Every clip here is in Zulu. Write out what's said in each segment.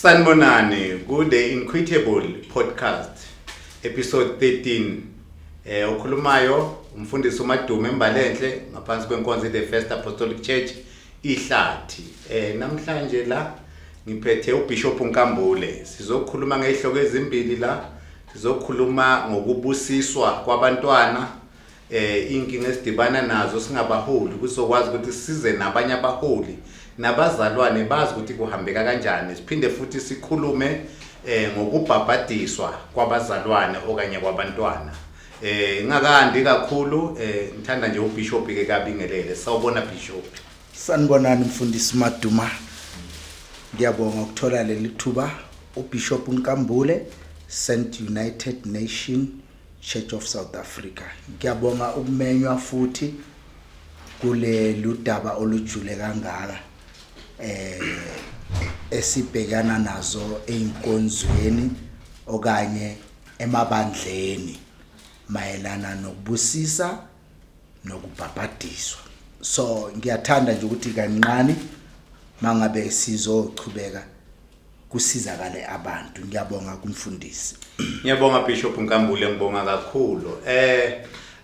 Sanibonani ku The Inquitable Podcast episode 13. Okhulumayo umfundisi uMadume Embalenhle ngaphansi kwenkonzo The First Apostolic Church iHlathi. Namhlanje la ngiphethe uBishop Nkambule. Sizokhuluma ngezihloko ezimbili la. Sizokhuluma ngokubusiswa kwabantwana, inkinga esidibana nazo singabaholi, kuzokwazi ukuthi size nabanye abaholi nabazalwane bazi ukuthi kuhambeka kanjani. Siphinde futhi sikhulume ngokubhabhadiswa kwabazalwane okanye kwabantwana. Ngakandi kakhulu, ngithanda nje uBishop ke kabingelele. Sawubona, Bishop. Sanibonani, mfundisi Maduma. Ngiyabonga ukuthola leli thuba. uBishop Nkambule, Saint United Nation Church of South Africa. Ngiyabonga ukumenywa futhi kule ludaba olujule kangaka esibhekana nazo einkonzweni okanye emabandleni mayelana nokubusisa nokubhabhadiswa. So ngiyathanda nje ukuthi kancane mangabe sizochubeka kusizakale abantu. Ngiyabonga kumfundisi. Ngiyabonga, Bishop Nkambule, ngibonga kakhulu.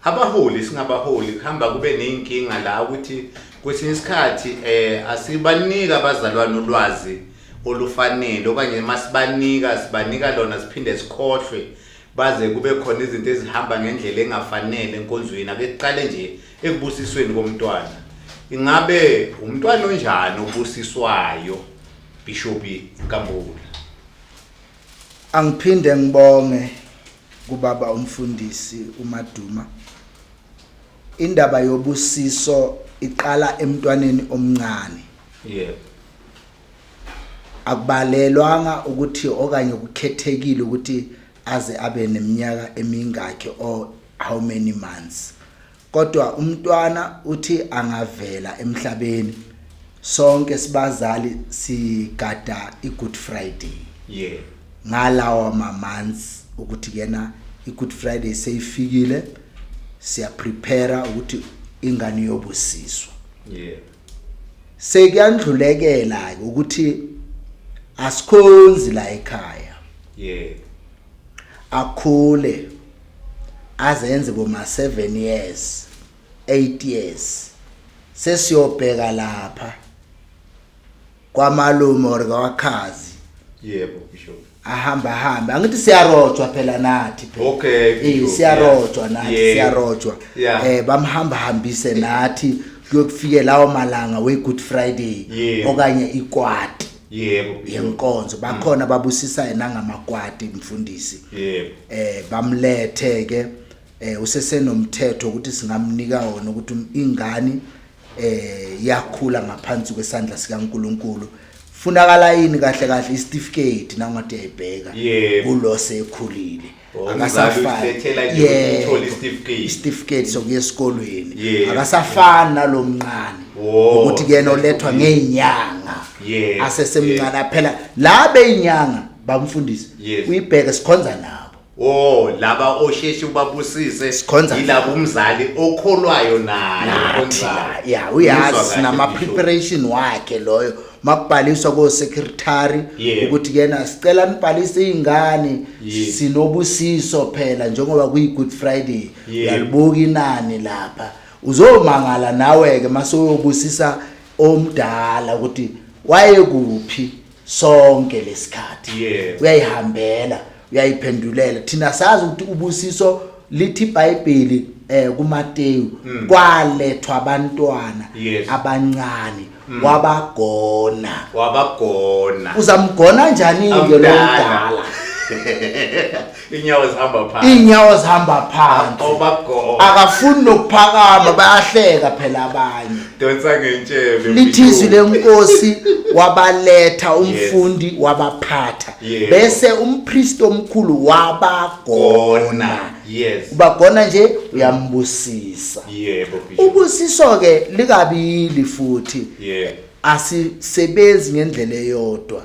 Abaholi, singabaholi, kuhamba kube nenkinga la ukuthi kwesinye isikhathi asibanika abazalwane ulwazi olufanele, okanye masibanika sibanika lona siphinde sikhohlwe, baze kube khona izinto ezihamba ngendlela engafanele enkonzweni. Ake kuqale nje ekubusisweni komntwana. Ingabe umntwana onjani obusiswayo, Bishop Nkambule? Angiphinde ngibonge kubaba umfundisi uMaduma. Indaba yobusiso iqala emntwaneni omncane. Akubalelwanga ukuthi okanye kukhethekile ukuthi aze abe neminyaka emingakhi or how many months, kodwa umntwana uthi angavela emhlabeni, sonke sibazali sigada iGood Friday ngalawa ma months ukuthi kena iGood Friday seyifikile, siya prepare ukuthi ingane yobusiswa. Sekuyandlulekela ke ukuthi asikhonzi la ekhaya, akhule azenze boma 7 years, 8 years, sesiyobheka lapha kwamalume or kwakhazi. Yebo, Bishop. Ahamba hamba, angithi siyarojwa phela nathi phela. Bishop, Siyarojwa nathi. Siyarojwa. Bamhamba hambise nathi kuyokufike lawo malanga we Good Friday okanye ikwati Bishop. yenkonzo. Bakhona babusisayo nangamakwati, mfundisi. Bamlethe ke, usesenomthetho ukuthi singamnika wona ukuthi ingane yakhula ngaphansi kwesandla sikaNkuluNkulu. Funakala yini kahle kahle? Isitifiketi nangathi ayibheka kulo sekhulile. Oh, umzali usilethela nje ukuthi uthole isitifiketi. Isitifiketi sokuya esikolweni. Akasafani nalomncane ukuthi kuyena olethwa ngeenyanga asesemncane phela. La beyinyanga bamfundisi, uyibheke sikhonza nabo. Oh, laba osheshe ubabusise Sikhonza yilabo umzali okholwayo naye nathi okhonzayo. La ya uyazi. Ngizwa kahle, Sinama Bishop. preparation wakhe loyo makubhaliswa ko secretary ukuthi kena sicela nibhalise izingane, sinobusiso phela njengoba kuyi Good Friday. Uyalibuka inani lapha, uzomangala nawe ke masuyobusisa omdala ukuthi wayekuphi sonke lesikhathi. Uyayihambela, uyayiphendulela. Thina sazi ukuthi ubusiso, lithi iBhayibheli kuMateyu, kwalethwa abantwana abancane, wabagona. Wabagona. Uzamgona njani ke lo Amdala. mdala? Inyawo zihamba phansi. Inyawo zihamba phansi. Awubagona. Akafuni nokuphakama, bayahleka phela abanye. Donsa ngentshebe. Lithi izwi lenkosi, wabaletha umfundi, wabaphatha, bese umpriest omkhulu wabagona. Gona. Yes. Ubagona nje, uyambusisa. Yebo, Bishop. Ubusiso ke likabili futhi. Asisebenzi ngendlela eyodwa.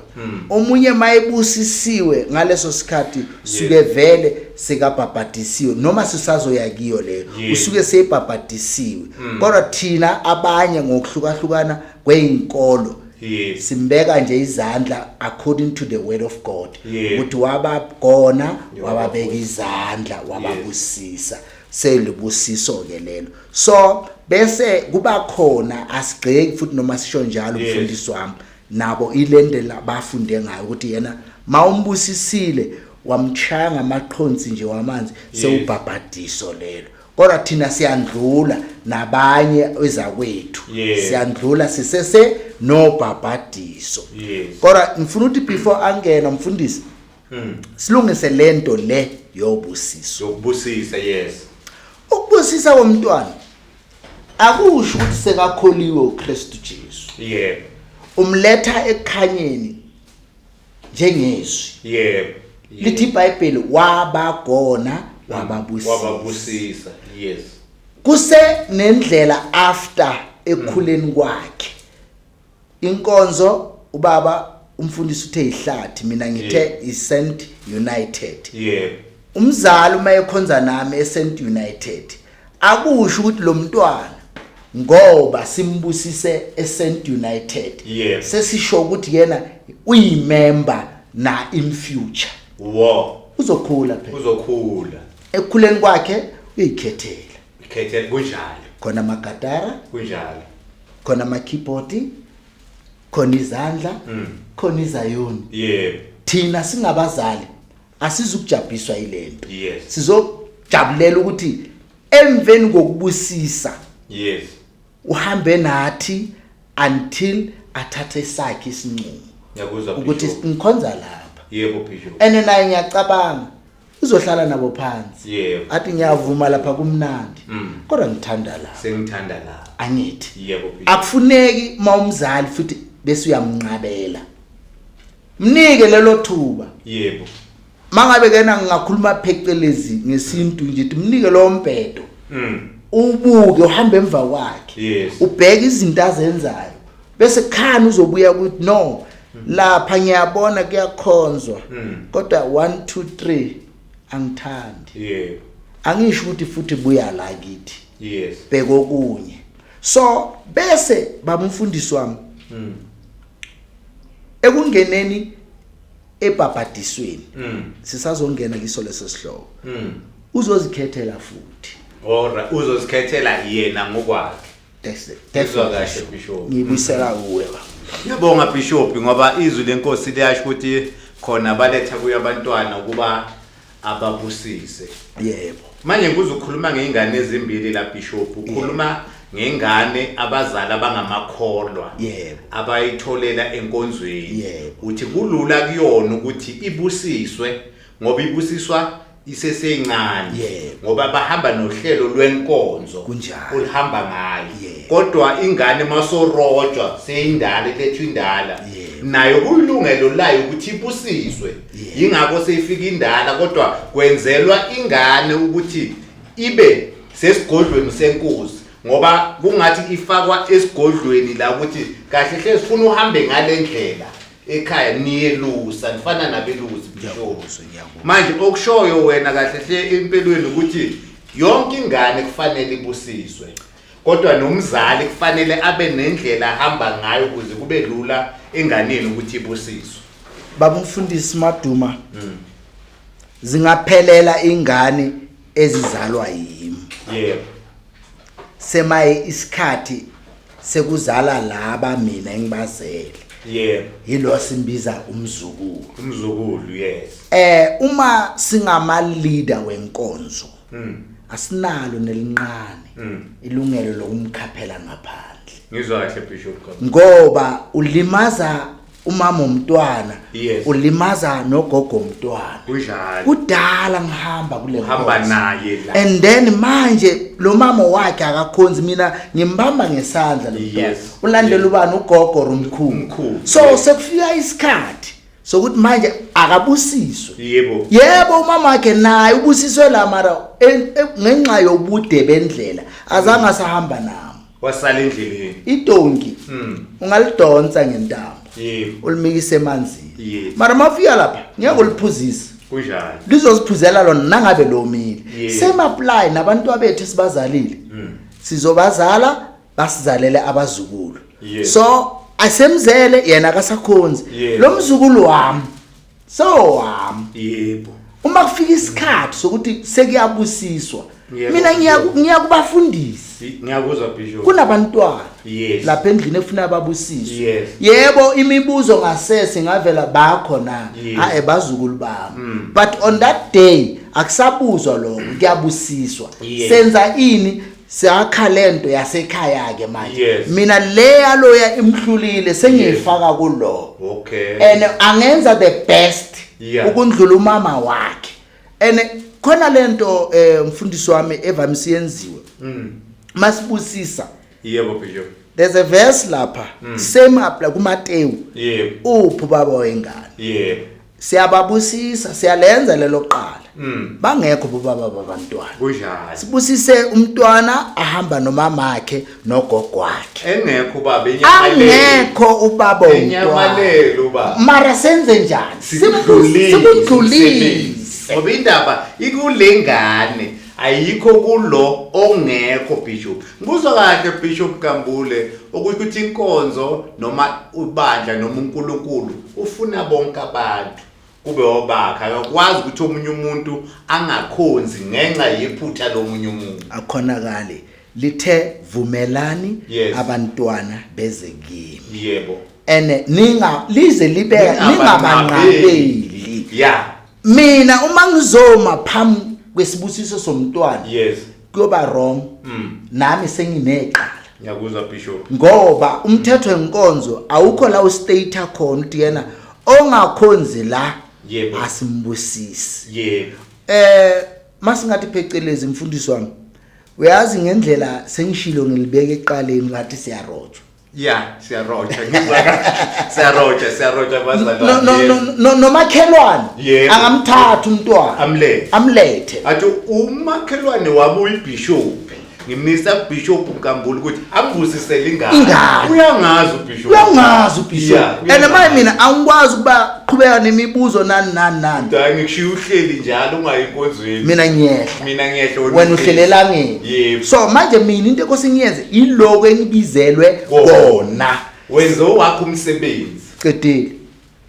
Omunye mayebusisiwe ngaleso sikhathi suke vele sekabhabhadisiwe, noma sisazoya kiyo leyo, usuke seyibhabhadisiwe. Kodwa thina abanye ngokuhlukahlukana kweinkolo Simbeka nje izandla according to the word of God, ukuthi wabagona, wababeka izandla, wababusisa, selibusiso ke lelo. So bese kuba khona, asigxeki futhi noma sisho njalo, umfundisi wami nabo ilendela bafunde ngayo ukuthi yena mawumbusisile, wamchaya ngamaqhonsi nje wamanzi, sewubhabhadiso lelo. Kodwa thina siyandlula nabanye ezakwethu, siyandlula sisese nobhabhadiso. Kodwa ngifuna ukuthi before angena umfundisi, silungise lento le yobusiso. Yokubusisa, yes. Ukubusisa komntwana akusho ukuthi sekakholiwe uKristu Jesu. Umletha ekukhanyeni njengezwi. Lithi iBhayibheli, wabagona, wababusisa. Wababusisa, yes. Kuse nendlela after ekukhuleni kwakhe inkonzo. Ubaba umfundisi uthe ihlathi, mina ngithe iSaint United. Umzali uma ekhonza nami eSaint United, akusho ukuthi lo mntwana ngoba simbusise eSaint United, sesisho ukuthi yena uyimember na in future. Uzokhula phela. Uzokhula. Ekukhuleni kwakhe uyikhethela. Ikhethela, kunjalo. Khona amagatara, khona ama-keyboard, khona izandla, khona izayoni. Thina singabazali asizukujabhiswa yilento. Sizojabulela ukuthi emveni kokubusisa, uhambe nathi until athathe sakhe isinqumo Ngiyakuzwa, ukuthi Bishop. ngikhonza lapha. Yebo, Bishop. And naye ngiyacabanga uzohlala nabo phansi, athi ngiyavuma lapha kumnandi, kodwa ngithanda la. Sengithanda la. Angithi? Yebo, Bishop. Akufuneki uma umzali futhi bese uyamnqabela, mnike lelo thuba. Mangabe kena ngingakhuluma phecelezi ngesintu nje, ukuthi mnike lo mbhedo, ubuke uhambe emva kwakhe, ubheke izinto azenzayo, bese khani uzobuya ukuthi no, lapha ngiyabona kuyakhonzwa, kodwa 1 2 3 angithandi. Angisho ukuthi futhi buya la kithi, bheka okunye. So bese baba umfundisi wami, ekungeneni ebhabhadisweni, sisazongena kiso leso sihloko, uzozikhethela futhi. Alright, uzozikhethela yena ngokwakhe. That's it. Ngizwa kahle, Bishop. Ngibuyisela kuwe, baba. Ngiyabonga, Bishop, ngoba izwi lenkosi liyasho ukuthi khona baletha kuyo abantwana ukuba ababusise. Manje kuzokhuluma ngezingane ezimbili la, Bishop. Ukhuluma ngengane abazali abangamakholwa abayitholela enkonzweni. Uthi kulula kuyona ukuthi ibusiswe ngoba ibusiswa isesencane, ngoba bahamba nohlelo lwenkonzo oluhamba ngayo. Kodwa ingane masorojwa seyindala, ilethwa indala, nayo kuyilungelo layo ukuthi ibusiswe. Yingakho seyifika indala, kodwa kwenzelwa ingane ukuthi ibe sesigodlweni senkosi, ngoba kungathi ifakwa esigodlweni la ukuthi kahle hle sifuna uhambe ngale ndlela ekhaya, niyelusa, nifana nabelusi, Bishop. Ngiyakuzwa, ngiyakuzwa. Manje okushoyo wena kahle hle empelweni ukuthi yonke ingane kufanele ibusiswe, kodwa nomzali kufanele abe nendlela ahamba ngayo ukuze kube lula enganeni ukuthi ibusiswe. Baba umfundisi Maduma, zingaphelela ingane ezizalwa yimi, semaye isikhathi sekuzala laba mina engibazele, yilo simbiza umzukulu. Umzukulu, yes. Uma singama leader wenkonzo, asinalo nelincane ilungelo lokumkhaphela ngaphandle. Ngizwa kahle, Bishop Kabza. Ngoba ulimaza umama umntwana, ulimaza nogogo umntwana. Kudala ngihamba kule Uhamba nkonzo. naye la. And then manje lo mama wakhe akakhonzi, mina ngimbamba ngesandla lo mntwana. Ulandela ubani, ugogo or umkhulu? Umkhulu, So yes. sekufika isikhathi sokuthi manje akabusiswe. Yebo, umama wakhe naye ubusiswe la, mara ngenxa yobude bendlela azange asahamba nami. Wasala endleleni. Idonki ungalidonsa ngentambo, ulimikise emanzini, mara mafika lapha ngeke uliphuzise. Lizoziphuzela lona nangabe lomile. Same apply nabantu abethu esibazalile. Sizobazala, basizalele abazukulu. So Asemzele yena akasakhonzi. Lo mzukulu wami so wami. Uma kufika isikhathi sokuthi sekuyabusiswa, mina ngiyakubafundisa. Ngiyakuzwa Bishop. Kunabantwana lapha endlini efuna babusiswe. Yebo, imibuzo ngasese ngavela bakhona hayi bazukulu bami, but on that day akusabuzwa lokho, kuyabusiswa. Senza ini? Siyakha lento yasekhaya ke manje. Mina le yaloya imhlulile sengiyifaka kulo. And angenza the best ukundlula umama wakhe. And khona lento mfundisi wami evamise yenziwe. Masibusisa. Yebo Bishop. There's a verse lapha same up kuMateyu. Uphi baba wengane? Siyababusisa, siyalenza lelo qala. Bangekho bobaba babantwana. Kunjalo. Sibusise umntwana ahamba nomamakhe nogogo wakhe. Engekho ubaba enyamalele. Angekho ubaba umntwana. Enyamalele ubaba. Mara senze njani? Sikudlulise. Ngoba indaba ikulengane ayikho kulo ongekho Bishop. Ngikuzwa kahle Bishop Nkambule ukuthi inkonzo noma ubandla noma uNkulunkulu ufuna bonke abantu kube obakhe. Akakwazi ukuthi omunye umuntu angakhonzi ngenxa yephutha lomunye umuntu. Akhonakali. Lithe vumelani abantwana beze kimi. Yebo. Ene ninga lize libeka ningabanqabeli. Yeah. Mina uma ngizoma phambi kwesibusiso somntwana, kuyoba wrong. Nami sengineqala. Ngiyakuzwa Bishop. Ngoba umthetho wenkonzo awukho la ustate khona ukuthi yena ongakhonzi la asimbusisi. Yebo. Masingathi phecelezi mfundisi wami, uyazi ngendlela sengishilo ngilibeke eqaleni ngathi siyarojwa. Yeah, siyaroja. Ngizwa kahle. Siyaroja, siyaroja bazalwane. No, nomakhelwane angamthatha umntwana amlethe. Athi umakhelwane wami uyibishop. Ngimnisa uBishop Nkambule ukuthi ambusisele ingane. Uyangazi uBishop. Uyangazi uBishop. And manje mina angikwazi ukuba qhubeka nemibuzo nani nani nani. Hayi ngikushiya uhleli njalo ungayi enkonzweni. Mina ngiyehla. Mina ngiyehla wena uhlelela ngini. So manje mina into enkosi ngiyenze iloko engibizelwe kona. Wenze owakho umsebenzi. Qedile.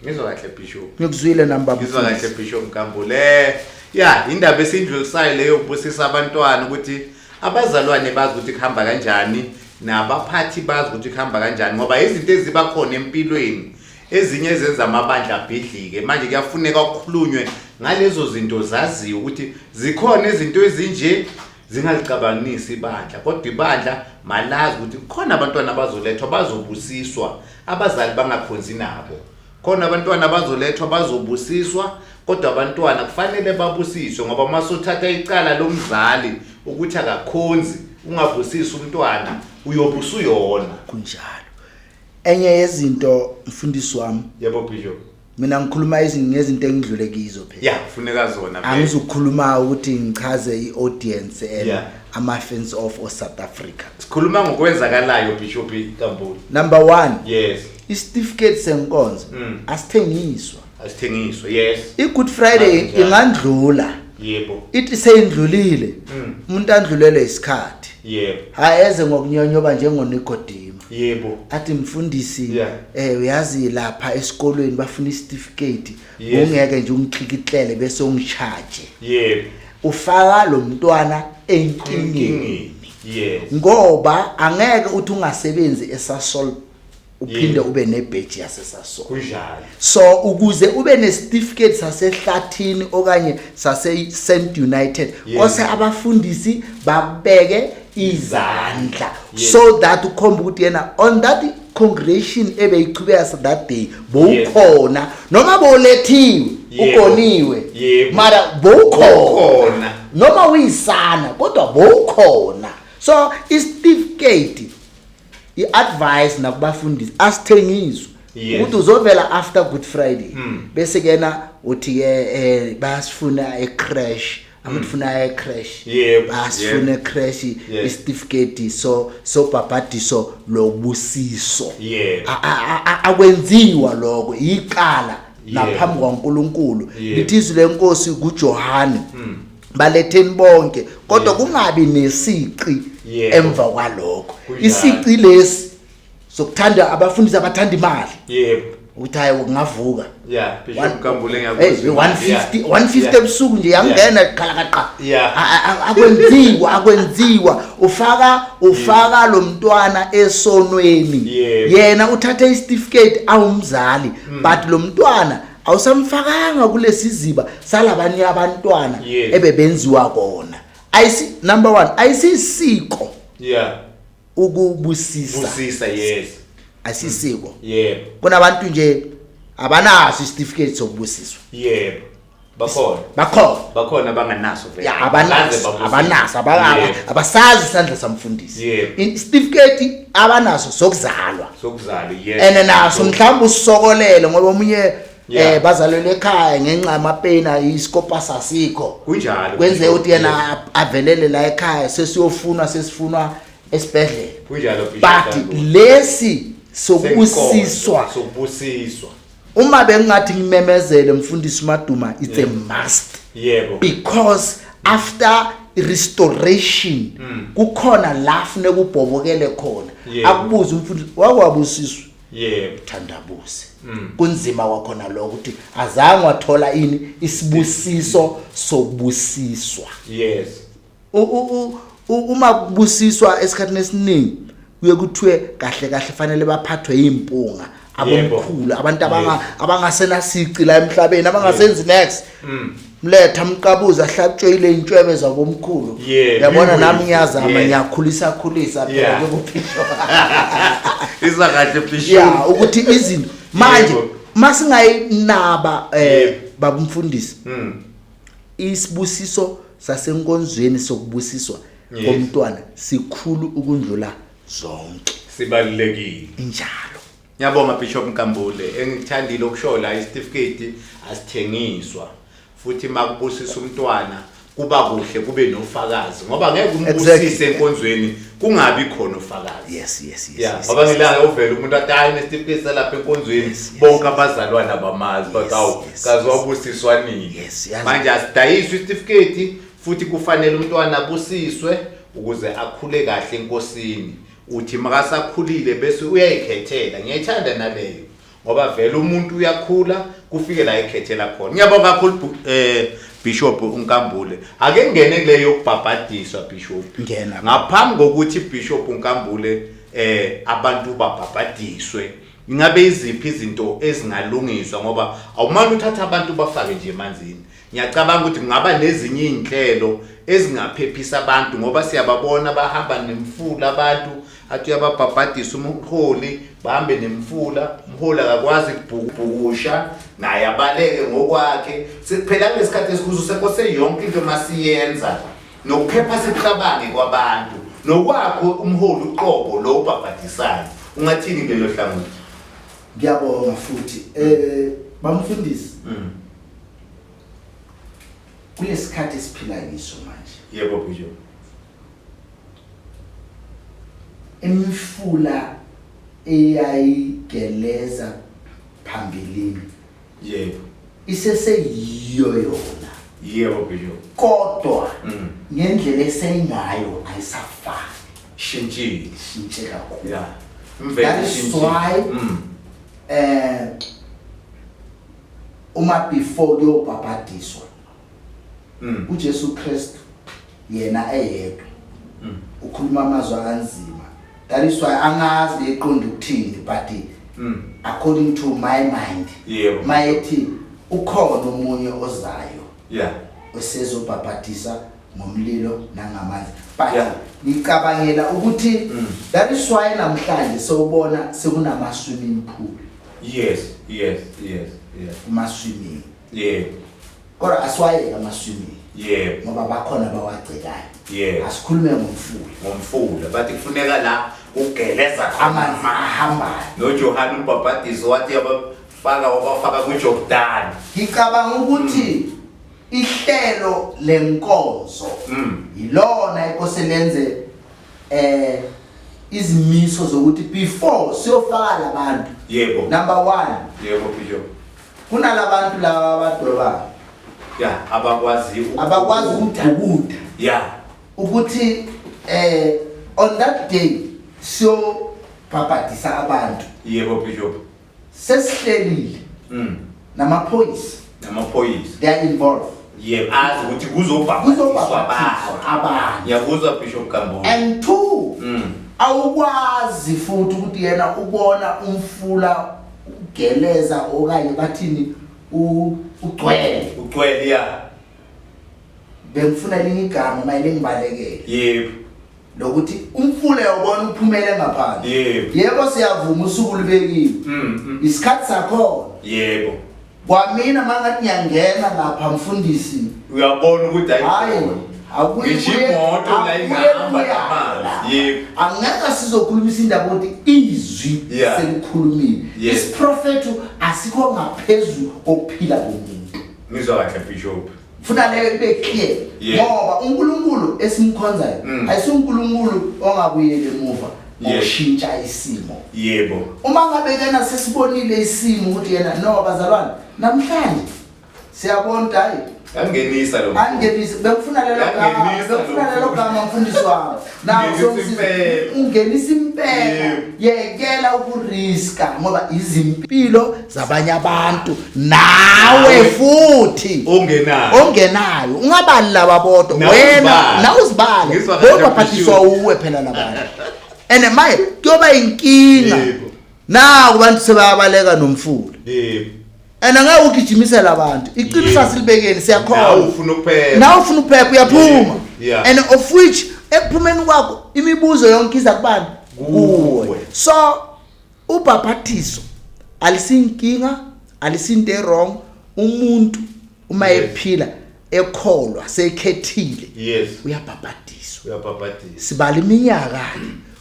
Ngizwa kahle Bishop. Ngikuzwile nami baba. Ngizwa kahle Bishop Nkambule. Yeah, indaba esindlulisayo leyo ukubusisa abantwana ukuthi abazalwane bazi ukuthi kuhamba kanjani nabaphathi bazi ukuthi kuhamba kanjani, ngoba izinto eziba khona empilweni ezinye ezenza amabandla abhidlike. Manje kuyafuneka ukukhulunywe ngalezo zinto zaziwe ukuthi zikhona izinto ezinje zingalicabanisi ibandla, kodwa ibandla malazi ukuthi kukhona abantwana abazolethwa bazobusiswa, abazali bangakhonzi nabo. Khona abantwana abazolethwa bazobusiswa, kodwa abantwana kufanele babusiswe, ngoba uma usuthatha icala lomzali ukuthi akakhonzi ungabusisi umntwana uyobusa uyona. Kunjalo. Enye yezinto mfundisi wami. Yebo Bishop. Mina ngikhuluma ngezinto engidlule kizo phela. Yeah, kufuneka zona. Angizukukhuluma ukuthi ngichaze iaudience and ama fans of South Africa. Sikhuluma ngokwenzakalayo Bishop Nkambule. Number 1. Yes. Isitifiketi senkonzo asithengiswa. Asithengiswa, yes. I-Good Friday ingandlula. Yebo. Ithi seyindlulile. Umuntu andlulele isikhathi. Yebo. Hayi eze ngokunyonyoba njengoNikodima. Yebo. Athi mfundisi uyazi lapha esikolweni bafuna isitifiketi. Ungeke nje ungiklikitlele bese ungicharge. Yebo. Ufaka lo mntwana enkingeni. Yes. Ngoba angeke uthi ungasebenzi eSasol uphinde ube nebheji yaseSasol. Kunjalo. So ukuze ube nesitifiketi sasehlathini okanye sase St United, kose abafundisi babeke izandla so that ukhomba ukuthi yena on that congregation ebeyichubeka that day bowukhona noma bolethiwe ukoniwe mara bowukhona noma uyisana kodwa bowukhona. So isitifiketi i-advice nakubafundisi asithengiswe ukuthi uzovela after Good Friday bese kena uthi ke bayasifuna e-crash amfuna e-crash basifuna e-crash isitifiketi so sobhabhadiso lobusiso. Akwenziwa lokho iqala naphambi kwaNkuluNkulu. Lithi izwi lenkosi kuJohane baletheni bonke kodwa kungabi nesici emva kwalokho. Isici lesi Sokuthanda abafundisi abathanda imali. Yebo. Ukuthi hayi kungavuka. Yeah, Bishop Nkambule Hey, ngiyakuzwa. 150 150 ebusuku nje yangena khala kaqa. Yeah. Akwenziwa, akwenziwa. Ufaka lo mntwana esonweni. Yebo. Yena uthathe isitifiketi awumzali, but lo mntwana awusamfakanga kulesiziba salabanye abantwana ebebenziwa kona. Ayisi number 1, ayisisiko. Ukubusisa. Busisa, yes. Ayisisiko. Yebo. Kunabantu nje abanaso isitifiketi sokubusiswa. Yebo. Bakhona. Bakhona. Bakhona abanganaso vele. Ya, abanaso, Baze babusiswe. abanaso, abasazi isandla samfundisi. Yebo. Isitifiketi abanaso sokuzalwa. Sokuzalwa, yes. Ene naso mhlawumbe usokolele ngoba omunye Yeah. bazalelwe ekhaya ngenxa yamapena iskopa sasikho. Kunjalo. Kwenzeka ukuthi yena Yes. avelele la ekhaya sesiyofunwa, sesifunwa esibhedlela. Kunjalo, Bishop But Nkambule. lesi sokubusiswa. Senkonzo, sokubusiswa. Uma bengingathi ngimemezele mfundisi Maduma, it's a Yeah. must. Yebo. Because after restoration kukhona la funeka ubhobokele khona. Yebo. Akubuze umfundisi wakwabusiswa. Yebo. Thandabuze. Kunzima kwakhona lokho ukuthi azange wathola ini isibusiso sokubusiswa. Yes. Uma kubusiswa esikhathini esiningi kuye kuthiwe kahle kahle fanele baphathwe impunga abomkhulu, abantu abangasenasici la emhlabeni, abangasenzi next. Mletha mqabuza ahlatshwe ile intshwebe zabomkhulu. Yeah, Yabona we nami will. ngiyazama, Yeah. ngiyakhulisa khulisa phela Yeah. kuphishwa. Isa kahle phishwa. Yeah, ukuthi izinto manje Yebo. masingayinaba Yebo. baba umfundisi. Isibusiso sasenkonzweni sokubusiswa Yes. komntwana sikhulu ukundlula zonke. Sibalulekile. Injalo. Ngiyabonga Bishop Nkambule, engithandile ukusho la isitifiketi asithengiswa. Futhi makubusisa umntwana kuba kuhle kube nofakazi ngoba ngeke umbusise enkonzweni kungabi khona ufakazi. Yes, yes, yes, Yeah, yes, ngoba yes, ngilanga uvela umuntu athi hayi nesitifiketi salapha enkonzweni Yes, yes. bonke abazalwana bamazi bathi Yes, awu yes, kazi yes. wabusiswa nini. Yes, yazi. Manje asidayiswe isitifiketi futhi kufanele umntwana abusiswe ukuze akhule kahle enkosini. Uthi makasakhulile bese uyayikhethela. Ngiyayithanda naleyo ngoba vele umuntu uyakhula kufike la ekhethela khona. Ngiyabonga kakhulu Bishop uNkambule. Ake ngene kuleyo yokubhabhadiswa Bishop. Ngena. Ngaphambi kokuthi Bishop uNkambule abantu babhabhadiswe, ingabe iziphi izinto ezingalungiswa ngoba awumane uthatha abantu bafake nje emanzini. Ngiyacabanga ukuthi kungaba nezinye izinhlelo ezingaphephisa abantu ngoba siyababona bahamba nemfula abantu, athi uyababhabhadisa umholi bahambe nemfula, umholi akakwazi ukubhukusha naye abaleke ngokwakhe. Phela kulesikhathi esikuso sekose yonke into masiyenza nokuphepha sikucabange kwabantu nokwakho umholi uqobo lo ubhabhadisayo. Ungathini kulelo hlangothi? Ngiyabonga futhi. Bamfundisi. Kulesikhathi esiphila kiso manje. Yebo Bishop. Imifula eyayigeleza phambilini. Yebo. Iseseyiyo yona. Yebo Bishop. Kodwa ngendlela eseyingayo ayisafani. Shintshile. Shintshe kakhulu. Yeah. Imvelo That is ishintshile. why uma before kuyobhabhadiswa uJesu Kristu yena eyedwa ukhuluma amazwi anzima. That is why angazi eqonda ukuthini, but according to my mind, Yebo. mayethi ukhona omunye ozayo Yeah. osezobhabhadisa ngomlilo nangamanzi. But Yeah. ngicabangela ukuthi that is why namhlanje sewubona sekunama swimming pool. Yes, yes, yes, yes. Kuma swimming. Yeah. Kodwa asiwayeke ama swimming. Yeah. Ngoba bakhona abawagcekayo. Yeah. Asikhulume ngomfula. Ngomfula bathi kufuneka la ugeleza khona amanzi ahambayo. NoJohane umbhabhadiso wathi abafaka wabafaka kuJordan. Ngicabanga ukuthi ihlelo lenkonzo yilona inkosi lenze izimiso zokuthi before siyofaka labantu. Yebo. Number 1. Yebo Bishop. Kunalabantu laba abadobayo. Yeah, abakwazi ukubhukuda. Abakwazi ukubhukuda. Yeah. Ukuthi on that day siyo ukubhabhadisa abantu. Yebo, Bishop. Sesihlelile namaphoyisa. Namaphoyisa. They are involved. Yebo, azi ukuthi kuzobhabhadiswa Kuzobhabhadiswa abantu. abantu. Ngiyakuzwa, Bishop Kambule. And two, awukwazi futhi ukuthi yena ubona umfula ugeleza okanye bathini ugcwele. Ugcwele, ya. Bengifuna elinye igama mayele ngibalekele. Lokuthi umfula uyawubona uphumele ngaphandle. Yebo, siyavuma, usuku lubekiwe. Isikhathi sakhona. Kwamina mangathi ngiyangena lapha, mfundisi, Uyabona ukuthi hayi, ayikhona. Ngisho imoto la ingahamba namanzi. Angeke sizokhulumisa indaba ukuthi izwi selikhulumile. Isiprofetho asikho ngaphezulu kokuphila komuntu. Ngizwa kahle, Bishop. Funa leyo ibe clear, ngoba uNkulunkulu esimkhonzayo ayisuNkulunkulu ongabuyeli emuva ngokushintsha isimo. Uma ngabe kena sesibonile isimo ukuthi yena, no bazalwane, namhlanje siyabona ukuthi hayi, Yangenisa lo. Angenise, bekufuna lelo gama. Yangenisa lo. Bekufuna lelo gama, mfundisi wami. Nawu. Ungenisa Songisiza. impela. Ungenisa impela. Yekela ukuriska, ngoba izimpilo zabanye abantu nawe Nawe. futhi Ongenayo. Ongenayo, ungabali laba bodwa. Nawe Wena uzibale. nawe uzibale. Ngizwa kahle, Bobhabhatiswa Bishop. uwe phela labantu, and maye kuyoba inkinga. Naku abantu sebayabaleka nomfula. And angeke ugijimisele abantu iqiniso. Asilibekeni, siyakholwa. Nawe ufuna ukuphepha. Nawe ufuna uphepha, uyaphuma. Yeah. And of which ekuphumeni kwakho imibuzo yonke iza kubani? Kuwe. Kuwe. So ubhabhathiso alisinkinga, alisinto wrong. Umuntu uma ephila ekholwa, sekhethile, uyabhabhatiswa. Uyabhabhatisa. Sibala iminyaka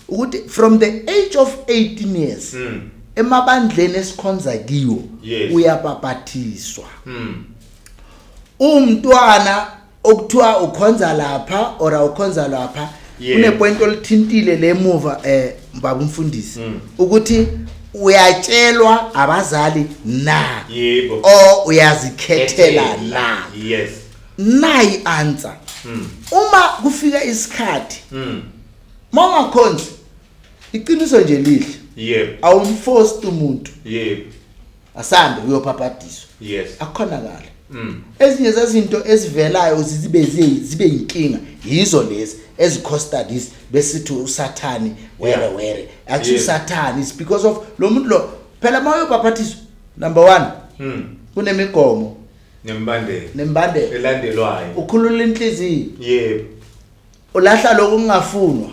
ukuthi from the age of 18 years emabandleni esikhonza kiwo uyabhabhathiswa. Umntwana okuthiwa ukhonza lapha or awukhonza lapha, kunepoint olithintile lemuva, baba umfundisi, ukuthi uyatshelwa abazali na or uyazikhethela na? Nayi answer. Uma kufika isikhathi, mawungakhonzi, iqiniso nje lihle, awumforce umuntu asambe uyobhabhadiswa. Akukhonakala. Ezinye zezinto ezivelayo zibe inkinga yizo lezi ezicosta this, besithi usathani were were actually usathani is because of lo muntu lo phela. Mawuyobhabhadiswa, number 1, kunemigomo Nembandela. Nembandela Elandelwayo. Ukhulula inhliziyo, ulahla lokhu kungafunwa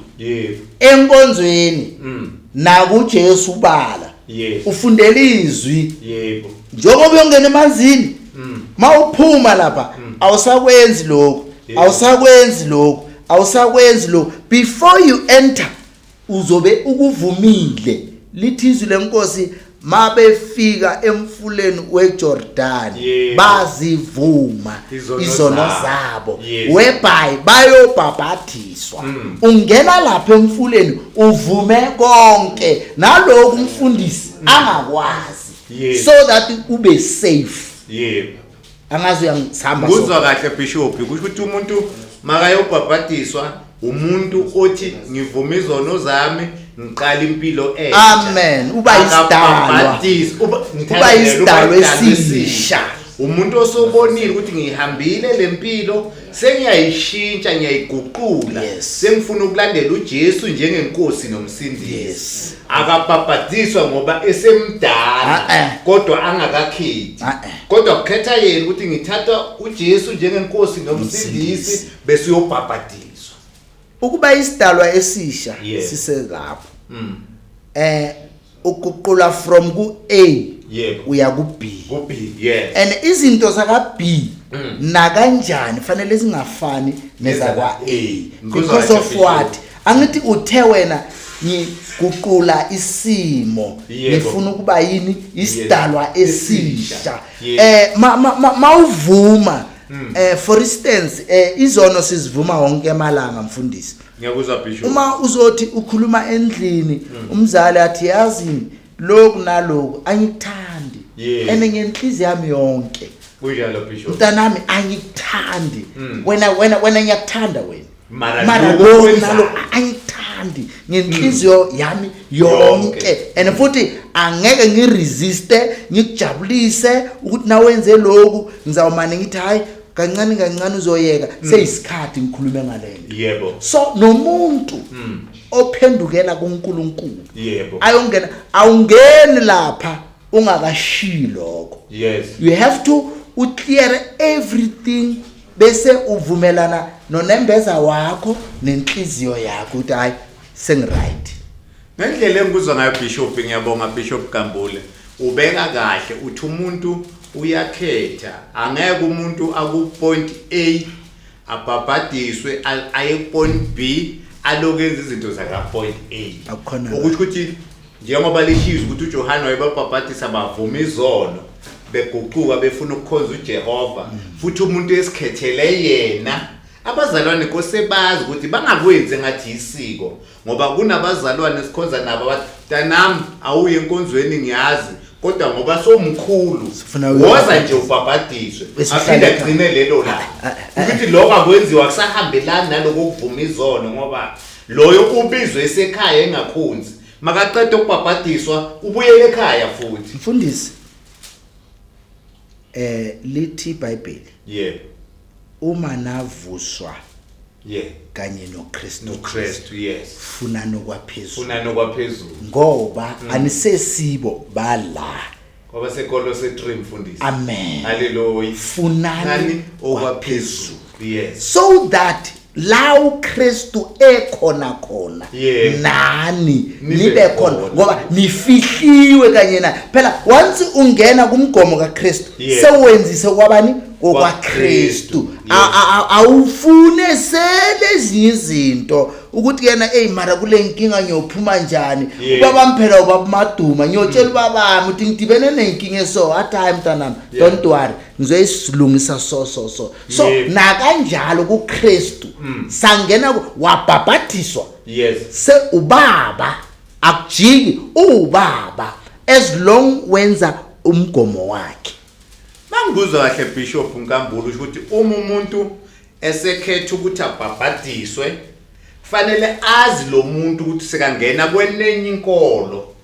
enkonzweni nakuJesu ubala, ufundela izwi. Njengoba uyongena emanzini, mawuphuma lapha awusakwenzi lokhu, awusakwenzi lokhu, awusakwenzi lokhu. Before you enter uzobe ukuvumile. Lithi izwi lenkosi, mabefika emfuleni weJordan, bazivuma Izono izono zabo. zabo, whereby bayobhabhathiswa. Ungena lapha emfuleni uvume konke naloku umfundisi angakwazi, so that ube safe. Angazi uyangisihamba. Kuzwa kahle, Bishop, kusho ukuthi umuntu makayobhabhadiswa umuntu othi ngivuma izono zami, ngiqala impilo entsha. Amen. Uba isidalwa. Akabhabhadiswa. Uba isidalwa esisha. Umuntu osobonile ukuthi ngihambile lempilo, sengiyayishintsha, ngiyayiguqula, sengifuna ukulandela uJesu njengenkosi nomsindisi. Akabhabhadiswa ngoba esemdala Ah, eh. kodwa angakakhethi, Ah, eh. kodwa kukhetha yena ukuthi ngithatha uJesu njengenkosi nomsindisi, bese uyobhabhadiswa. Ukuba isidalwa esisha siselapho, uguqula from ku A uya ku B. Ku B, yes. And izinto zaka B nakanjani fanele zingafani nezakwa A. Ngikuzwa Because kahle, of Bishop. what? Angithi uthe wena ngiguqula isimo, ngifuna ukuba yini? Isidalwa esisha. Mawuvuma, for instance, izono sizivuma wonke emalanga, mfundisi. Ngiyakuzwa, Bishop. Uma uzothi ukhuluma endlini, umzali athi, yazi lokhu naloku angikuthandi, and ngenhliziyo yami yonke, Kunjalo, Bishop. mntanami, angikuthandi. Wena, wena, wena, ngiyakuthanda wena, Mara mara lokhu lokhu okwenzayo. naloku angikuthandi. Angikuthandi ngenhliziyo yami yonke, and futhi angeke ngiresiste, ngikujabulise ukuthi nawenze lokhu ngizawumane ngithi hayi, kancane kancane uzoyeka. Seyisikhathi ngikhulume ngalento. So nomuntu ophendukela kuNkulunkulu ayongena, awungeni lapha ungakashiyi lokho. You have to uclear everything bese uvumelana nonembeza wakho nenhliziyo yakho ukuthi hayi, sengiright. Ngendlela engikuzwa ngayo, Bishop, ngiyabonga, Bishop Gambule. Ubeka kahle, uthi umuntu uyakhetha. Angeke umuntu aku point A abhabhadiswe aye point B aloku enza izinto zaka point A. Akukhona. Ukuthi ukuthi njengoba lishizo ukuthi uJohane wayebabhabhadisa bavuma izono, beguquka befuna ukukhonza uJehova, futhi umuntu esikhethele yena. Abazalwane kose bazi ukuthi bangakwenzi ngathi isiko, ngoba kunabazalwane sikhonza nabo abathi, "Mntanami, awuye enkonzweni, ngiyazi, kodwa ngoba somkhulu Sifuna woza nje ubhabhadiswe." Bese aphinde uhlale ekhaya. agcine lelo la ukuthi lokho akwenziwa, kusahambelani naloko kuvuma izono, ngoba loyo ubizwe esekhaya engakhonzi, makaqeda ukubhabhadiswa ubuyele ekhaya futhi. Mfundisi, lithi iBhayibheli, uma navuswa kanye noKristu, noKristu, yes, funa nokwaphezulu. Funa nokwaphezulu. Ngoba anisesibo bala. Ngoba seKolose 3, mfundisi. Amen. Haleluya. Funani nani okwaphezulu, yes, so that la uKristu ekhona khona nani nibe nibe khona, khona. Ngoba nifihliwe kanye naye. Phela once ungena kumgomo kaKristu, sewenzise kwabani? KokwaKristu. KwaKristu. Awufune sele ezinye izinto ukuthi yena, "Ey, mara kule nkinga ngiyophuma njani?" Ubaba phela, ubaba Maduma, ngiyotshela ubabami ukuthi ngidibene nenkinga eso, athi, "Hayi mntanami, don't worry, ngizoyisilungisa." So so so so nakanjalo kuKristu sangena wabhabhathiswa, se ubaba akujiki, ubaba as long wenza umgomo wakhe. Mangikuzwa kahle, Bishop Nkambule, usho ukuthi uma umuntu esekhetha ukuthi abhabhadiswe, kufanele azi lo muntu ukuthi sekangena kwenenye inkolo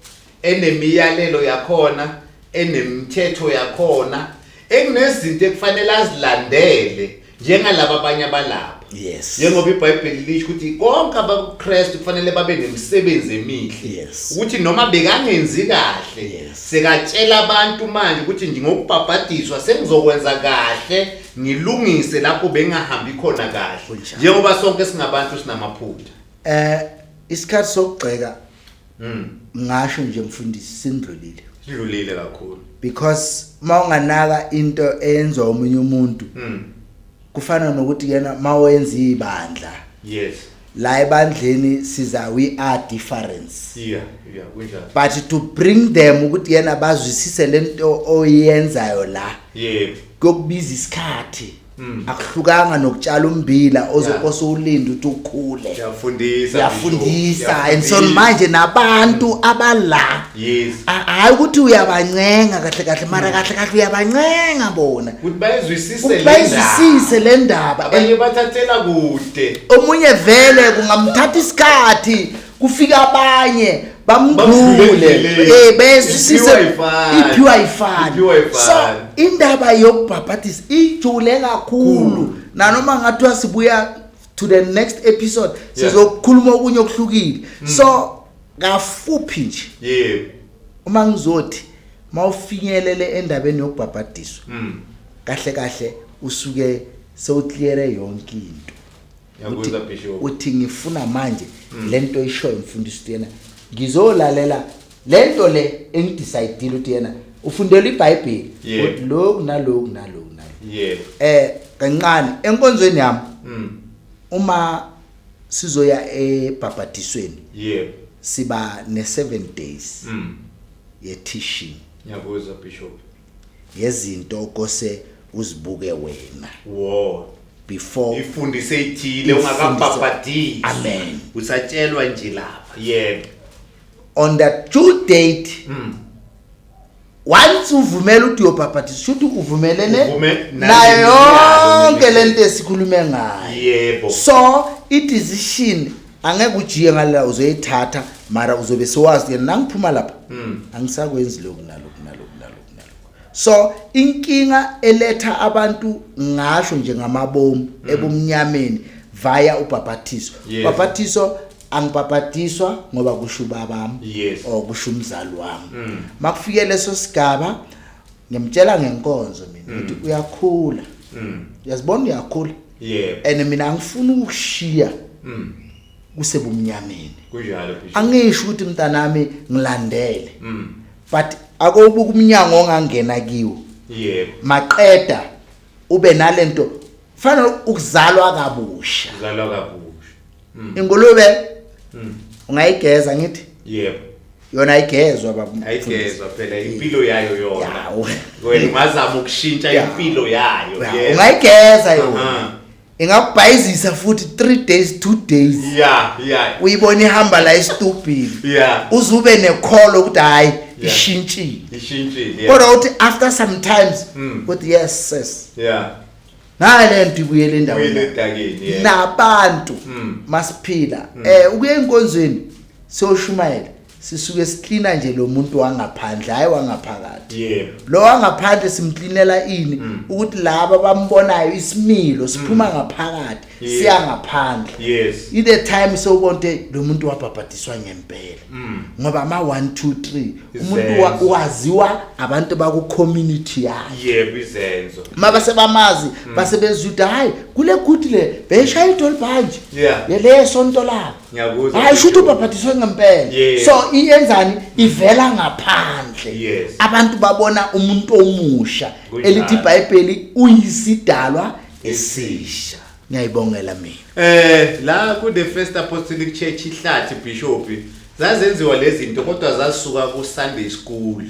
enemiyalelo yakhona, enemithetho yakhona, ekunezinto ekufanele azilandele njengalaba abanye abalapha. Njengoba iBhayibheli lisho ukuthi konke abakuKristu kufanele babe nemisebenzi emihle. Ukuthi noma bekangenzi kahle, sekatshela abantu manje ukuthi ngokubhabhadiswa sengizokwenza kahle, ngilungise lapho bengahambi khona kahle. Kunjalo. Njengoba sonke singabantu sinamaphutha. Isikhathi sokugxeka, ngasho nje mfundisi, sindlulile. Sidlulile kakhulu. Because mawunganaka into eyenziwa omunye umuntu, kufana nokuthi yena mawenza ibandla, la ebandleni siza, we are difference. Yeah, kunjalo. But to bring them ukuthi yena bazwisise lento oyenzayo la, kuyokubiza isikhathi. Akuhlukanga nokutshala umbila osowulinda ukuthi ukhule. Uyafundisa. Uyafundisa, and so manje nabantu abala, hayi ukuthi uyabancenga kahle kahle, mara kahle kahle uyabancenga bona ukuthi bayizwisise ukuthi le bayizwisise ndaba. Le ndaba. Abanye bathathela kude. Omunye vele kungamthatha isikhathi, kufika abanye bamdlule bamdlule endleleni. Bezwisise. Iphiwa ayifani. Iphiwa ayifani. Iphiwa ayifani. So indaba yokubhabhadisa ijule kakhulu, nanoma ngathiwa sibuya to the next episode, sizokhuluma okunye okuhlukile. So kafuphi nje, uma ngizothi mawufinyelele endabeni yokubhabhadiswa, kahle kahle usuke sewucleare yonke into. Ngiyakuzwa, Bishop. Uthi ngifuna manje lento ishoyo mfundisi ukuthi yena ngizolalela lento le engidecide ukuthi yena ufundela iBhayibheli, ukuthi lokhu naloku naloku naloku. Kancane enkonzweni yami, uma sizoya ebhabhadisweni, siba ne 7 days ye teaching. Ngiyakuzwa, Bishop. Yezinto kose uzibuke wena before ifundise ithile Ifundise. ungakabhabhadiswa. Amen. Usatshelwa nje lapha, yebo. On the due date, once uvumela ukuthi uyobhabhadiswa, shuthi uvumelene Uvume nayo nale yonke miyalo. lento esikhulume ngayo. So i-decision Angeke ujiye ngala, uzoyithatha, mara uzobe sewazi yena nangiphuma lapha angisakwenzi lokhu nalokhu nalokhu nalokhu nalokhu. So inkinga eletha abantu, ngasho nje ngamabomu, ebumnyameni via ubhabhathiso. Ubhabhathiso, angibhabhatiswa ngoba kusho ubabami or kusho umzali wami. Makufike leso sigaba, ngimtshela ngenkonzo mina ukuthi uyakhula, uyazibona uyakhula, and mina angifuni ukushiya kusebumnyameni. Kunjalo, Bishop. Angisho ukuthi mntanami ngilandele, but akobuka umnyango ongangena kiwo, maqeda ube nalento fanele ukuzalwa kabusha. Uzalwa kabusha. Ingulube ungayigeza, ngithi? Yebo. Yona ayigezwa, baba. Ayigezwa phela, impilo yayo yona. Ya. Wena ungazama ukushintsha impilo yayo. Ya, ungayigeza yona, ingakubhayizisa futhi 3 days, 2 days, uyibona ihamba la esitubhini, uzube nekholo ukuthi hayi, ishintshile. Ishintshile, yeah. Kodwa uthi after sometimes uthi, "Yes sis, nayi le nto ibuyele endaweni." Uyile edakeni, yeah. Nabantu masiphila ukuya enkonzweni siyoshumayela, sisuke siklina nje lo muntu wangaphandle, hayi wangaphakathi. Lo wangaphandle simklinela ini? Ukuthi laba bambonayo, isimilo siphuma ngaphakathi siya ngaphandle. In the time sewubona ukuthi lo muntu wabhabhadiswa ngempela, ngoba ama 1 2 3 umuntu waziwa abantu baku community yakhe. Yebo, izenzo. Mabase bamazi, base bezwa ukuthi hayi, kule good le beyishaya idolibhanje yele sonto labo. Ngiyakuzwa, Hayi, shuthi Bishop. ubhabhadiswe ngempela. So iyenzani? Ivela ngaphandle. Abantu babona umuntu omusha. Elithi iBhayibheli uyisidalwa esisha. Ngiyayibongela mina. La ku the First Apostolic Church ihlathi, Bishop, zazenziwa lezi zinto, kodwa zasuka ku Sunday school.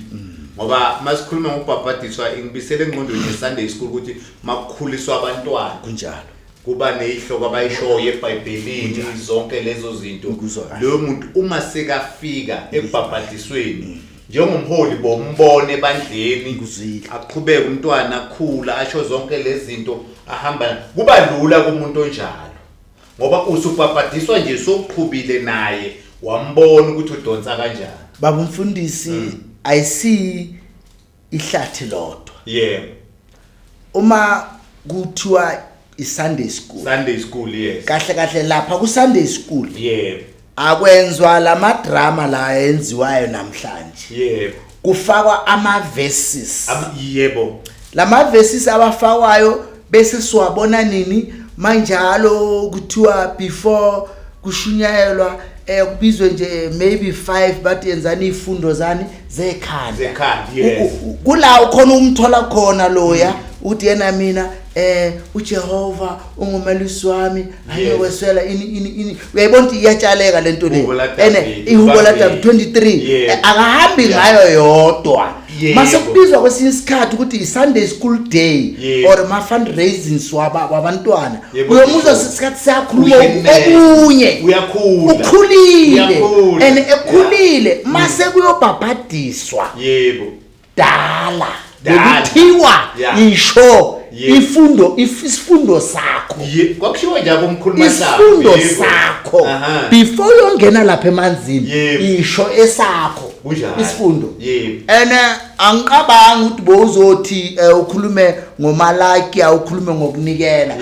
Ngoba masikhuluma ngokubhabhadiswa, ingibisele engqondweni ye Sunday school ukuthi makukhuliswa abantwana. Kunjalo. Kuba nezihloko abayishoyo eBhayibhelini, zonke lezo zinto. Ngikuzwa kahle. Loyo muntu uma sekafika ekubhabhadisweni, njengomholi bombone ebandleni, Ngikuzwile. aqhubeke umntwana akhula, asho zonke lezi zinto, ahamba, kuba lula kumuntu onjalo ngoba usubhabhadiswa nje sokuqhubile naye, wambona ukuthi udonsa kanjani. Baba umfundisi, ayisi ihlathi lodwa. Uma kuthiwa iSunday school, Sunday school, yes. Kahle kahle lapha ku Sunday school akwenzwa lama drama la enziwayo namhlanje. Kufakwa ama verses. Yebo. Lama verses abafakwayo bese siwabona nini manjalo? Kuthiwa before kushunyayelwa, kubizwe nje maybe 5, bathi yenzani izifundo zani zekhanda. Zekhanda, yes. Kula ukhona umthola khona loya uthi yena, "Mina uJehova ungumelusi wami, angiyokweswela ini ini ini." Uyayibona ukuthi iyatshaleka lento le. Ihubo la Ene David, ihubo la David. David 23. Akahambi ngayo yodwa. Mase kubizwa kwesinye isikhathi ukuthi i-Sunday school day or ma-fundraisings wabantwana, uyomuzwa isikhathi siyakhuluma okunye. Uyakhula. Ukhulile. Uyakhula. And ekhulile mase kuyobhabhadiswa, dala Dala. bekuthiwa isho ifundo isifundo sakho. Kwakushiwo nje abomkhulu Mahlaba. Isifundo sakho before uyongena lapha emanzini, isho esakho isifundo. Ene angiqabangi ukuthi bowuzothi ukhulume ngoMalakia, ukhulume ngokunikela.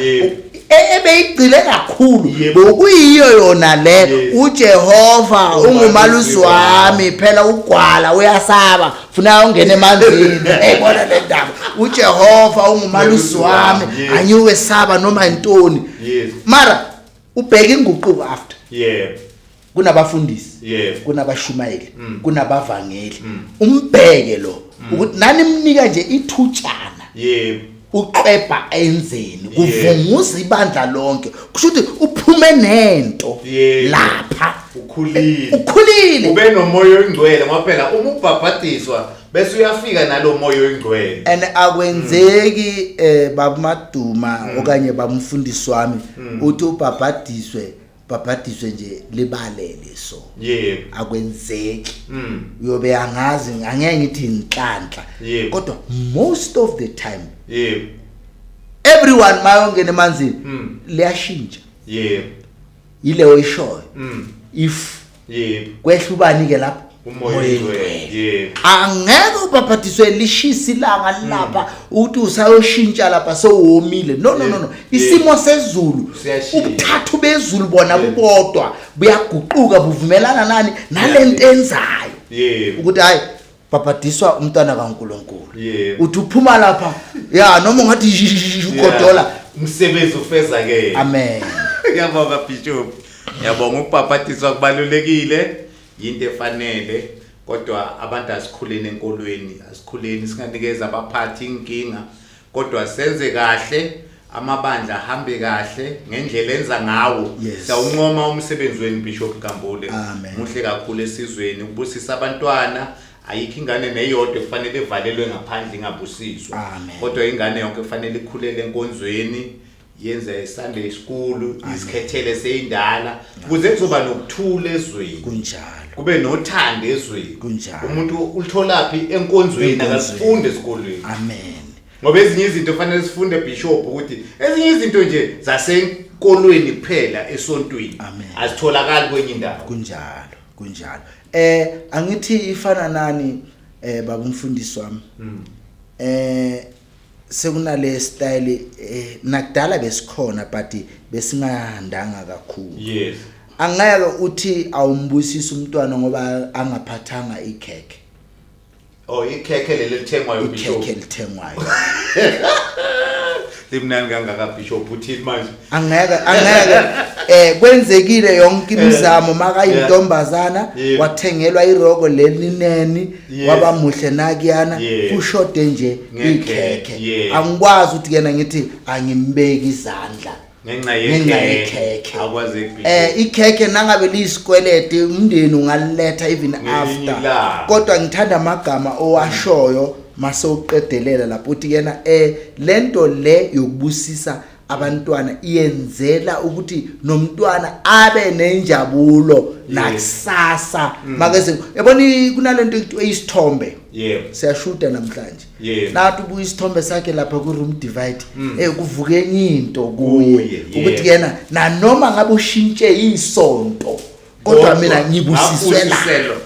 Ebeyigcile kakhulu bokuyiyo yona le, uJehova ungumalusi wami. Phela ugwala uyasaba, funa ungena emanzini, eyibona le ndaba, uJehova ungumalusi wami, angiwesaba noma intoni. Mara ubheka inguquko after. Kunabafundisi, kunabashumayeli, kunabavangeli. Umbheke lo ukuthi nani mnika nje ithutshana, uqebha enzeni, kuvunguza ibandla lonke. Kusho ukuthi uphume nento lapha. Ukhulile. Ukhulile. Ube nomoya oyingcwele, ngoba phela uma ubhabhadiswa bese uyafika nalo moya oyingcwele. And akwenzeki, baba Maduma okanye bamfundisi wami, uthi ubhabhadiswe, bhabhadiswe nje libalele so. Akwenzeki. Uyobe, angazi, angeke ngithi inhlanhla, kodwa most of the time everyone mayongena emanzini liyashintsha. Ile oyishoyo. If Kwehlubani ke lapho? Umoya Oyingcwele. Yebo. Angeke ubhabhadiswe lishisa ilanga lapha uthi usayoshintsha lapha sewomile. No, no, no, no. Isimo sezulu, Siyashintsha. Ubuthathu bezulu bona bubodwa buyaguquka, buvumelana nani nalento enzayo. Ukuthi hayi, bhabhadiswa umntwana kaNkuluNkulu. Uthi uphuma lapha ya, noma ungathi ugodola. Umsebenzi ufeza ke. Amen. Ngiyabonga Bishop. Ngiyabonga, ukubhabhadiswa kubalulekile, into efanele, kodwa abantu asikhuleni enkolweni, asikhuleni, singanikeza abaphathi inkinga, kodwa senze kahle, amabandla ahambe kahle ngendlela enza ngawo. Siyawuncoma umsebenzi wenu Bishop Nkambule. Amen. Muhle kakhulu esizweni, ukubusisa abantwana. Ayikho ingane neyodwa ekufanele ivalelwe ngaphandle ingabusiswa. Amen. Kodwa ingane yonke kufanele ikhulele enkonzweni, yenze Sunday school, izikhethele seyindala, ukuze kuzoba nokuthula ezweni. Kube nothando ezweni. Umuntu ulitholaphi? Enkonzweni, Enkonzweni. akasifunde esikolweni. Amen. Ngoba ezinye izinto fanele sifunde Bishop ukuthi ezinye izinto nje zasenkolweni kuphela, esontweni. Amen. Azitholakali kwenye indawo. Kunjalo, kunjalo. Angithi ifana nani, baba umfundisi wami. Sekunale style, nakudala besikhona but besingahandanga kakhulu. Angeke uthi awumbusisi umntwana ngoba angaphathanga ikhekhe. Oh, ikhekhe leli lithengwayo Bishop. Ikhekhe lithengwayo. Limnandi kangaka Bishop, uthini manje? Angeke, angeke. Kwenzekile yonke imizamo makayintombazana, wathengelwa iroko lelineni, waba muhle nakuyana, kushode nje Ngekhekhe, ikhekhe. Angikwazi ukuthi kena ngithi angimbeki izandla ngenxa ngenxa yekhekhe. yekhekhe. Akwazi Bishop. Ikhekhe nangabe liyisikwelede umndeni ungaliletha even Ngelinye after. ilanga. Kodwa ngithanda amagama owashoyo mase uqedelela lapho uthi yena lento le yokubusisa abantwana iyenzela ukuthi nomntwana abe nenjabulo nakusasa. Makeze yabona kunalento ekuthiwa isithombe. Siyashuta namhlanje. Nathi ubuya isithombe sakhe lapha ku room divide, kuvuke enye into kuye. Kuye, Ukuthi yena nanoma ngabe ushintshe isonto, kodwa Kodwa mina ngibusiswe la. ngabusiselwa.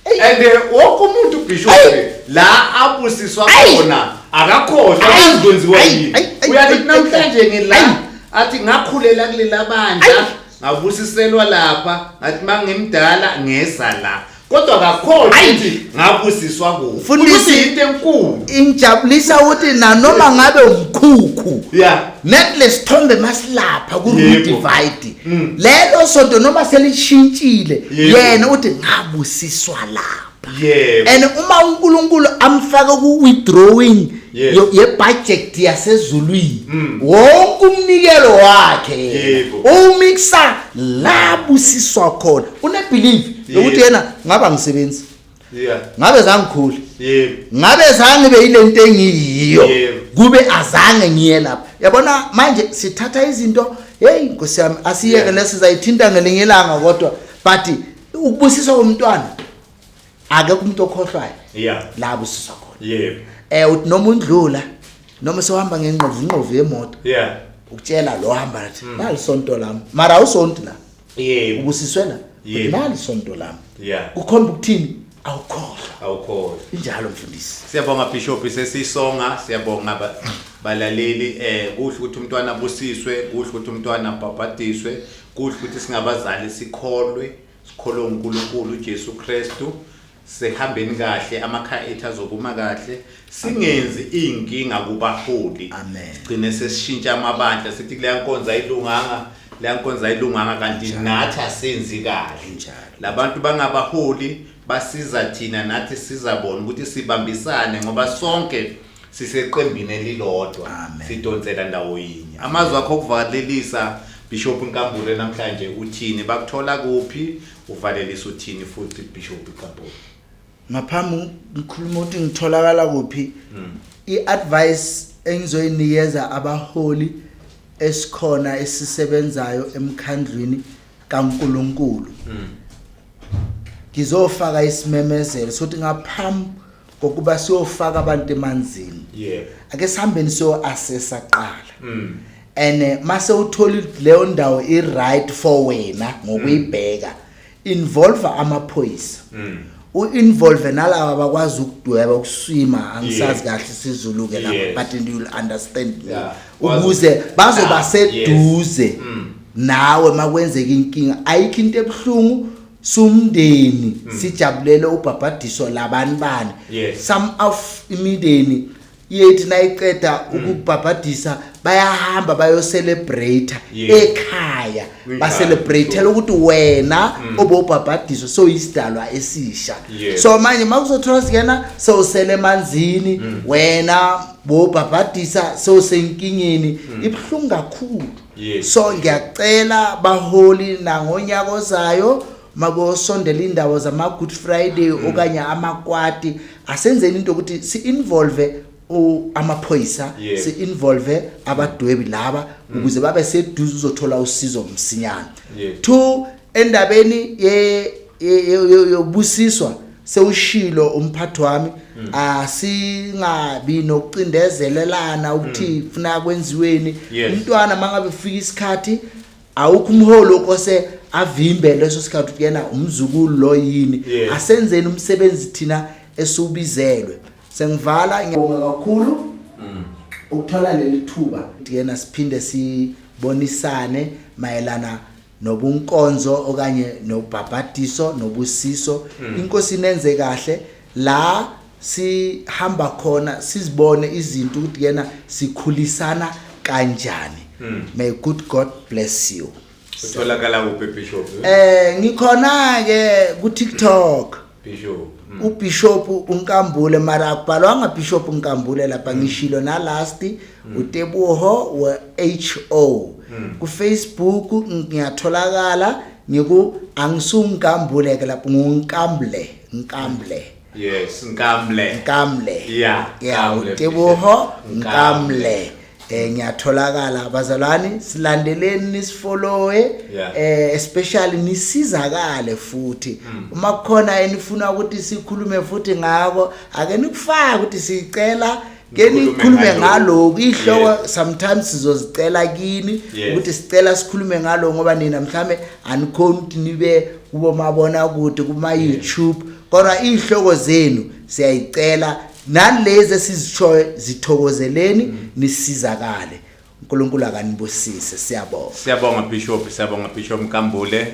And wonke umuntu Bishop Ayi. la abusiswa Ayi. khona akakhohlwa Ayi. akazi kwenziwa Ayi. yini. Ayi. Ayi. Uyathi Ayi. namhlanje ngila Ayi. athi ngakhulela kulela bandla, Ayi. ngabusiselwa lapha, ngathi mangimdala ngeza la, kodwa akakhohlwa Ayi. ukuthi ngabusiswa kuphi. Mfundisi, Ukuthi into enkulu. Ingijabulisa ukuthi nanoma ngabe umkhukhu, Net lesithombe masilapha ku room divide. Lelo sonto noma selishintshile, yena uthi ngabusiswa lapha. And uma uNkulunkulu amfaka ku withdrawing ye budget yasezulwini, wonke umnikelo wakhe umixa la busiswa khona. Une belief yokuthi yena ngaba ngisebenzi. Ngabe zangikhula. Ngabe zange be yilento engiyiyo. Kube azange ngiye lapha. Yabona manje sithatha izinto, hey Nkosi yami, asiyeke lesizayithinta ngelinye ilanga, kodwa but ukubusiswa komntwana akekho umuntu okhohlwayo. La busiswa khona. Uthi noma undlula noma sewuhamba ngenqovu inqovu yemoto. Ukutshela lo hamba nathi, nali sonto lami. Mara awusonti la. Ubusiswe la. Nali sonto lami. Kukhomba ukuthini? Awukhohlwa. Awukhohlwa. Injalo mfundisi. Siyabonga Bishop, sesisonga, siyabonga balaleli. Kuhle ukuthi umntwana abusiswe, kuhle ukuthi umntwana abhabhadiswe, kuhle ukuthi singabazali sikholwe, sikholwe uNkulunkulu uJesu Kristu. Sihambeni kahle, amakhaya ethu azokuma kahle, singenzi inkinga kubaholi. Amen. Sigcine sesishintsha amabandla, sithi kuleya nkonzo ayilunganga, leya nkonzo ayilunganga, kanti nathi asenzi kahle. Labantu bangabaholi basiza thina, nathi sizabona ukuthi sibambisane ngoba sonke siseqembini elilodwa. Amen. Sidonsela ndawo yinye. Amazwi akho okuvalelisa Bishop Nkambule namhlanje uthini? Bakuthola kuphi? Uvalelisa uthini futhi Bishop Nkambule? Ngaphambi ngikhuluma ukuthi ngitholakala kuphi, i-advice engizoyinikeza abaholi esikhona esisebenzayo emkhandlwini kaNkuluNkulu. Ngizofaka isimemezelo sokuthi ngaphambi kokuba siyofaka abantu emanzini, ake sihambeni siyo-assessa kuqala. And mase uthola leyo ndawo i right for wena ngokuyibheka, involve amaphoyisa, u-involve nalaba abakwazi ukudweba, ukuswima, angisazi kahle isiZulu ke lapho, but you will understand me, ukuze bazoba seduze nawe makwenzeka inkinga. Ayikho into ebuhlungu sumndeni sijabulele ubhabhadiso labani bani. Some of imindeni yethi nayiceda ukubhabhadisa bayahamba bayocelebrate ekhaya, Kunjalo, bacelebrate ukuthi wena obobhabhadiswa soyisidalwa esisha. So manje makuzothola sikena sewusele emanzini, wena bobhabhadisa sewusenkingeni, ibuhlungu kakhulu. So ngiyacela baholi, nangonyaka ozayo makosondela indawo zama Good Friday okanye amakwati, asenzeni into ukuthi si involve amaphoyisa, si involve abadwebi laba ukuze babe seduze, uzothola usizo msinyana. Two, endabeni ye yobusiswa, sewushilo umphathi wami, asingabi nokucindezelelana ukuthi kufuna kwenziweni. Umntwana mangabe ufika isikhathi, awukho umholo okose avimbe leso sikhathi ukuthi yena umzukulu lo yini. Asenzeni umsebenzi thina esiwubizelwe. Sengivala, ngiyabonga kakhulu ukuthola leli thuba yena siphinde sibonisane mayelana nobunkonzo okanye nobhabhadiso nobusiso. Inkosi nenze kahle la sihamba khona, sizibone izinto ukuthi yena sikhulisana kanjani. May good God bless you. Utholakala kuphi, Bishop? Ngikhona ke ku TikTok. Bishop. uBishop uNkambule, mara akubhalwanga Bishop uNkambule lapha, ngishilo na last, uTeboho we HO. Ku Facebook ngiyatholakala ngiku, angisuNkambule ke lapho, nguNkamble, Nkamble. Yes, Nkamble. Nkamble. Yeah. Nkamble, uTeboho Bishop. Nkamble. Ngiyatholakala bazalwane, silandeleni, nisifollowe, especially nisizakale futhi. Uma kukhona enifuna ukuthi sikhulume futhi ngako, ake nikufake ukuthi sicela ke nikhulume nikhulume ngalokhu. Ngalokhu ihloko sometimes sizozicela kini ukuthi sicela sikhulume ngalo, ngoba nina mhlambe anikhoni ukuthi nibe kubo mabona kude kuma YouTube, kodwa ihloko zenu siyayicela nalezi esizishoyo, zithokozeleni, nisizakale. uNkulunkulu akanibusise, siyabonga. Siyabonga Bishop, siyabonga Bishop Nkambule.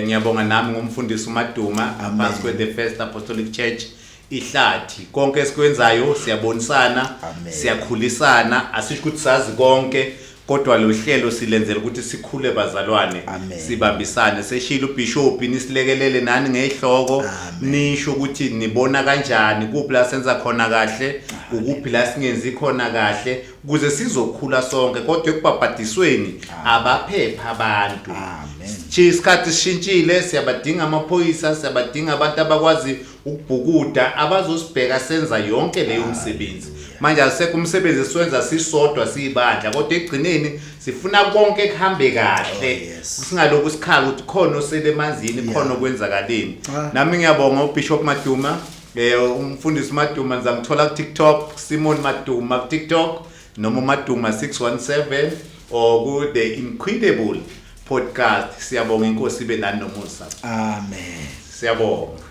Ngiyabonga nami ngumfundisi uMaduma ngaphansi kwe The First Apostolic Church Ihlathi. Konke esikwenzayo siyabonisana, Amen. Siyakhulisana, asisho ukuthi sazi konke, kodwa lo hlelo silenzela ukuthi sikhule bazalwane, Amen. Sibambisane. Seshilo uBishop, nisilekelele nani ngehloko, nisho ukuthi nibona kanjani, kuphi la senza khona kahle, ukuphi la singenzi khona kahle, ukuze sizokhula sonke. Kodwa ekubhabhadisweni abaphepha abantu. Amen. Isikhathi sishintshile, siyabadinga amaphoyisa, siyabadinga abantu abakwazi ukubhukuda, abazosibheka senza yonke leyo msebenzi. Manje asekho umsebenzi esiwenza sisodwa siyibandla, kodwa ekugcineni sifuna konke kuhambe kahle. Oh, yes. Singalokhu sikhala ukuthi khona osele emanzini, khona okwenzakaleni. Ah. Nami ngiyabonga uBishop Maduma, umfundisi Maduma, ngizamthola ku TikTok, Simon Maduma ku TikTok, noma uMaduma 617 or ku The Incredible Podcast. Siyabonga, inkosi ibe nani nomusa. Amen. Siyabonga.